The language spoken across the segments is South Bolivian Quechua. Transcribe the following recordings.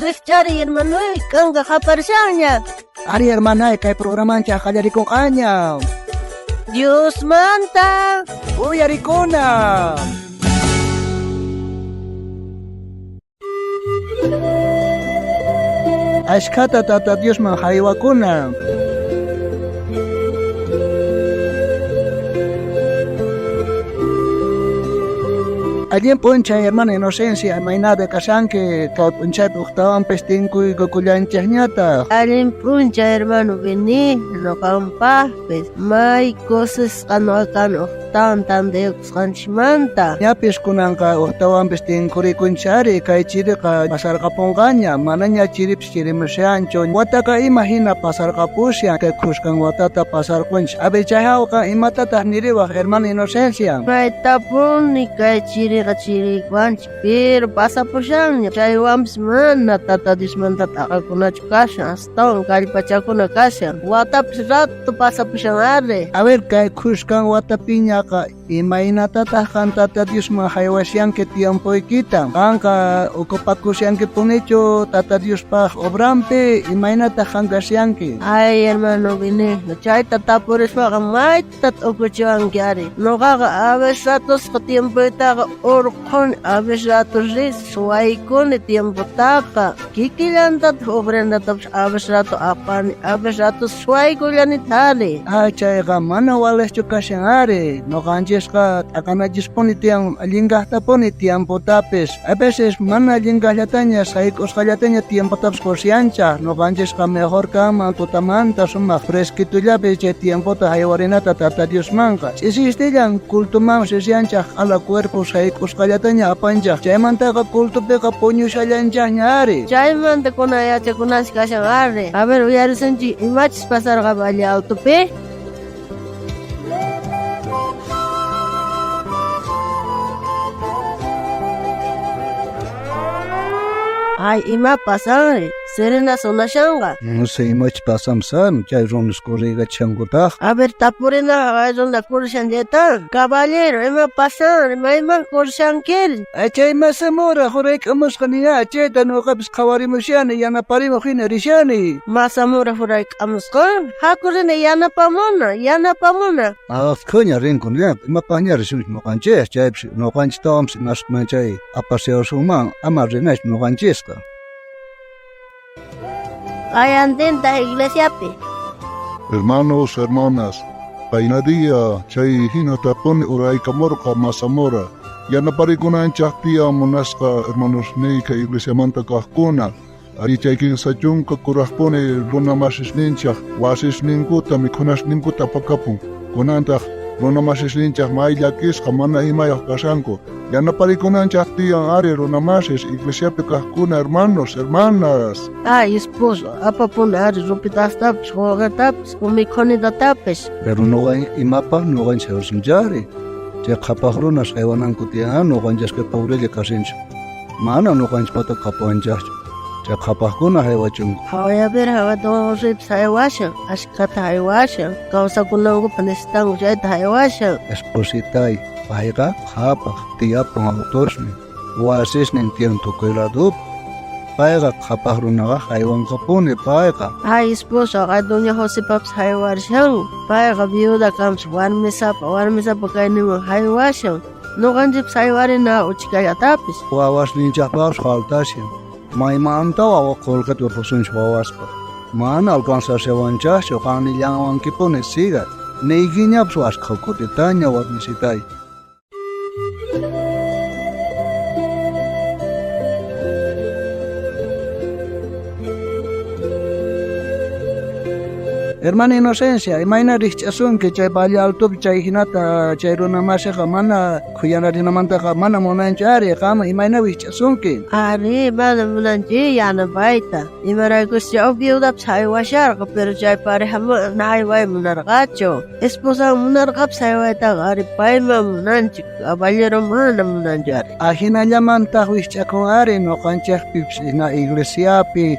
Rijchariy, hermanoy, k'anka qaparishanña. Ari, hermanay, kay programanchej qallarikonqaña. Diosmanta Uyarikuna. Ashkhata Tata Diosman jaywakuna. Allin p'unchay, hermana Inocencia, imaynata kashanki? Kay p'unchaypi ujtawanpis tinkuykukullanchejñataj. Allin p'unchay, hermano Benigno, qanpajpis. May kusisqa noqa kani ujtawan tantayukusqanchejmanta. Ñapis kunanqa ujtawanpis tinkurikunchari, kay chiriqa pasarqaponqaña, manaña chiripis chirimushanchu. Wataqa ima jina pasarqapushan, kay khuskan watata pasarqonchis. A ver, chay jawqa imatataj niriwaj, hermana Inocencia? Maytapuni kay chiriqa chirikuwanchej, pero pasapushanña. Chaywanpis mana Tata Diosmanta t'aqakunachu kashan, astawan kallpachakuna kashan. Watapis rato pasapushan ari. A ver, kay khuskan watapiñaqa imaynatataj qan Tata Diosman jaywashanki tiempoykita? Qanqa ocupakushankipunichu Tata Diospaj obranpi? Imaynataj qan kashanki? Ay, hermano Benigno, chayta tapurispaqa mayta t'ukuchiwanki ari. Noqaqa a veces ratosqa tiempoytaqa urqhuni, a veces ratos ris suwaykuni tiempotaqa. Kikillantataj ofrendatapis a veces rato apani, a veces rato suwaykullanita ari. Ah, chayqa mana walejchu kashan ari. Noqanchisqa t'aqanachispuni tiyan allinkajtapuni tiempotapis. A veces mana allinkajllataña sayk'usqallataña tiempotapis qosyanchaj. Noqanchisqa mejor kanman tutamanta sumaq fresquitullapi chay tiempota jaywarinata Tata Diosmanqa. Ch'isistillan cultoman rishanchaj q'ala cuerpo sayk'usqallataña apanchaj. Chaymantaqa cultopiqa puñushallanchajña ari. Chaymanta kunan yachakunanchis kashan ari. A ver, uyarisunchik imachus pasarqa Valle Altopi. Ay, ima pasanri? Sirena sonashanqa. No sé imachus pasamsan, chay runas corrigachankutaj. A ver, tapurina ay runa corrishan chayta. Caballero, ima pasanri? Mayman corrishankiri? Chay Mazamora jurayk'amusqa niya, chayta noqapis qhawarimushani, yanaparimuj hina rishani. Mazamora jurayk'amusqa? Haku rina yanapamuna, yanapamuna. Askhaña rinku, imapajña risunchis noqanchis, chaypis noqanchistawanpis imasman chay apasiwasunman, ama rinachis noqanchisqa. Q'ayantintaj iglesiapi. Hermanos, hermanas, qayna día chay hinatapuni uraykamorqa Mazamora. Yanaparikunanchaj tiyan munasqa hermanosniyqa iglesiamanta kajkuna. Ari chay 30 kurajpuni runa masisninchaj wasisninkuta mikhunasninkuta apakapun. Kunantaj runa masisninchaj may llakisqa mana imayoj kashanku. Yanaparikunanchaj tiyan ari runa masis iglesiapi kajkuna hermanos, hermanas. Ay, esposo, apapuni ari ropitastapis, qolqetapis, mikhunitatapis. Pero noqa imapaj noqanchis jaywasunchari. Chay qhapaj runas jaywananku tiyan, noqanchis pobrella kashinchis. Mana noqanchispata qhapawanchajchu. Chay qhapajkuna jaywachunku. Hawayapira hawa ripis jaywashan, ashkhata jaywashan, kawsakunankupaj necesitanku chayta jaywashan. Espositay, payqa qhapaj tiyapun autosnin, wasisnin tiyan tukuy ladopi. Payqa qhapaj runaqa jaywanqapuni payqa. Ay, esposo, ay doña Josepapis jaywarishan. Payqa viuda kanpis warmisapa, warmisapa kayninwan jaywashan. Noqanchikpis jaywarina uchkallatapis. Wawasninchajpaqpis faltashan. Maymanta wawa qolqeta urqhusunchis wawaspaj. Mana alcanzashawanchajchu, qan nillanwankipuni siga. Niykiñapis waskha kutitaña warmisitay. Hermana Inocencia, imayna rijch'asunki chay Valle Altopi chay hinata chay runa masiqa mana khuyanarinamantaka mana munanchu ari, qam imayna wijch'asunki? Ari, mana munanchu yanapayta. Imaraykuchus chay uj viudapis jaywasharqa, pero chay pareja mana jayway munarqachu. Esposan munarqapis jaywaytaqa ari payman munanchu, caballero mana munanchu ari. Ajinallamantaq wijch'akun ari noqanchejpipis hina iglesiapi.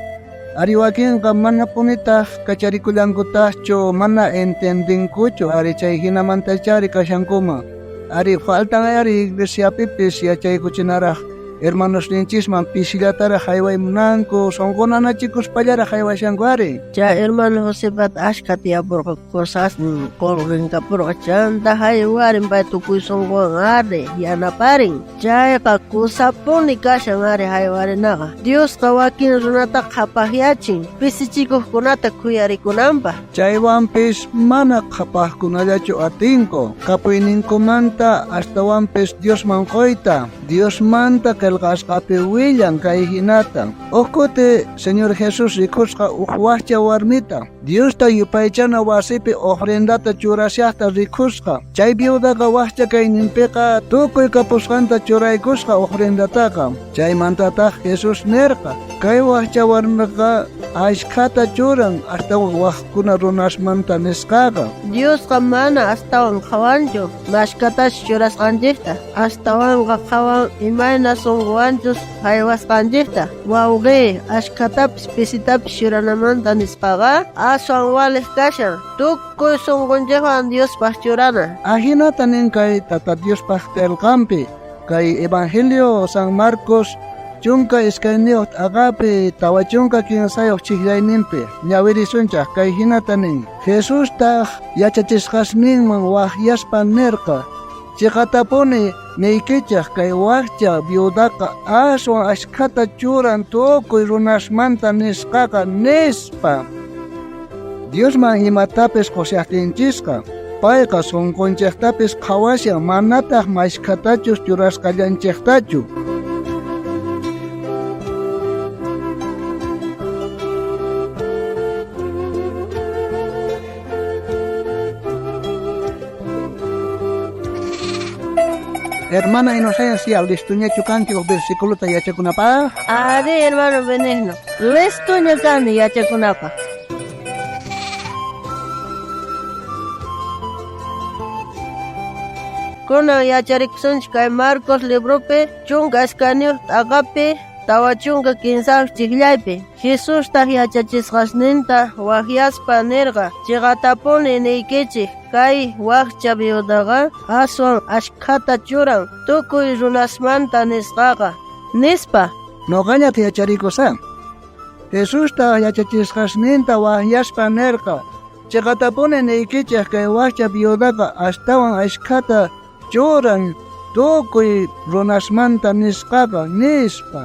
Ari wakinqa manapunitaj kacharikullankutaqchu, mana entendinkuchu ari chay hinamantachari kashankuman. Ari faltan ari iglesiapipis yachaykuchinaraj Hermanosninchisman pisillataraj jayway munanku, sonqonanachikuspallarej jaywashanku ari. Chay hermano Josepata ashkha tiyapurqa cosasnin qolqen kapurqa chanta haywarin pay tukuy sonqowan ari yanaparin. Chayqa kusapuni kashan ari haywarinaqa. Diosqa wakin runata qhapajyachin pisichikuqkunata khuyarikunanpaq. Chaywanpis mana qhapajkunallachu atinku, kapuyninkumanta astawanpis Diosman qoyta. Diosmanta qhelqasqapi willan kay hinata. Uj kuti Señor Jesús rikusqa uj wajcha warmita, Diosta yupaychana wasipi ofrendata churashajta rikusqa. Chay viudaqa wajcha kayninpiqa tukuy kapusqanta churaykusqa ofrendataqa. Chaymantataj Jesús nerqa, kay wajcha warmiqa ashkhata churan astawan wajkuna runasmanta nisqaqa. Diosqa mana astawan qhawanchu mashkatachus churasqanchejta, astawanqa qhawan imayna sonqowanchus jaywasqanchejta. Wawqey, ashkhatapis pisitapis churanamanta nisqaqa aswan walej kashan tukuy sonqonchejwan Diospaj churana. Ajinata nin kay Tata Diospaj qhelqanpi, kay Evangelio San Marcos 12 t'aqapi 43 chijllayninpi ñawirisunchaj kay jinata nin. Jesustaj yachachisqasninman wajyaspa nerqa, cheqatapuni niykichej kay wajcha viudaqa aswan ashkhata churan tukuy runasmanta nisqaqa, nispa. Diosman imatapis qoshajtinchisqa, payqa sonqonchejtapis qhawashan, manataj mashkhatachus churasqallanchejtachu. Hermana Inocencia, listoñachu kanki uj versículota yachakunapaj? Ari, hermano Benigno, listoña kani yachakunapaj. Kunan yacharikusunchik kay Marcos libropi 12 t'aqapi 43 chijllaypi. Jesustaj yachachisqasninta wajyaspa nerqa, cheqatapuni niykichej, kay wajcha viudaqa aswan ashkhata churan tukuy runasmanta nisqaqa, nispa. Noqañata yacharikusaj. Jesustaj yachachisqasninta wajyaspa nerqa, cheqatapuni niykichej, kay wajcha viudaqa astawan ashkhata churan tukuy runasmanta nisqaqa, nispa.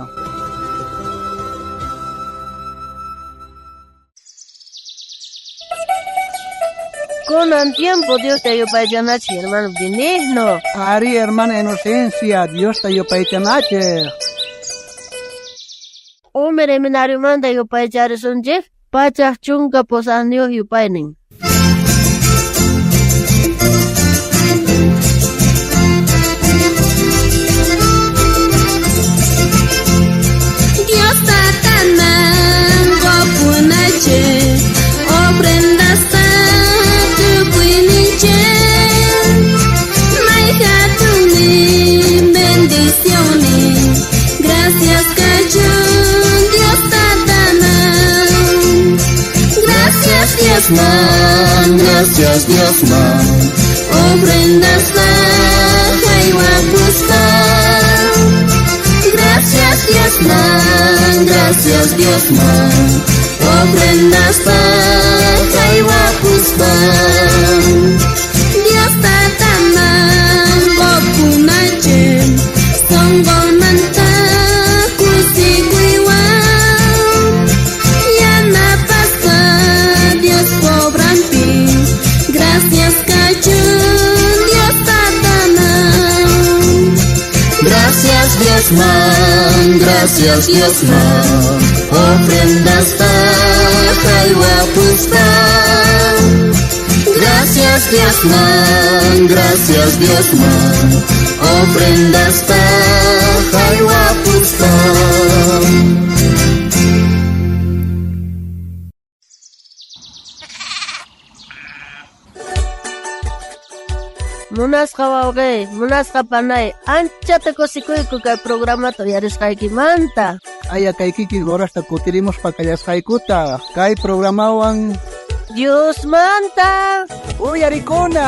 Kunan tiempo Diosta yupaychanachej, hermano Benigno. Ari, hermana Inocencia, Diosta yupaychanachej. Q'omer seminariomanta yupaycharisunchej 118 yupaynin. Dios tataman qopunachej, ofrendasta tukuyninchej, may jatunnin bendicionnin, gracias kachun Dios tataman. Gracias Diosman, gracias Diosman, ofrendasta jaywapuspa. Gracias Diosman, gracias Diosman, ofrendasta jaywapuspa. Dios tataman qopunachej, sonqomanta kusikuywan, yanapaspa Dios pobrampi, gracias kachun Dios tataman. Gracias Diosman, gracias Diosman, ofrendasta jaywapuspa. Gracias Diosman, gracias Diosman, ofrendasta jaywapuspa. Munasqa wawqey, munasqa panay, anchata kusikuyku kay programata uyarisqaykimanta. Aya kay kikin horasta kutirimuspa kallasqaykuta kay programawan Diosmanta uyarikuna.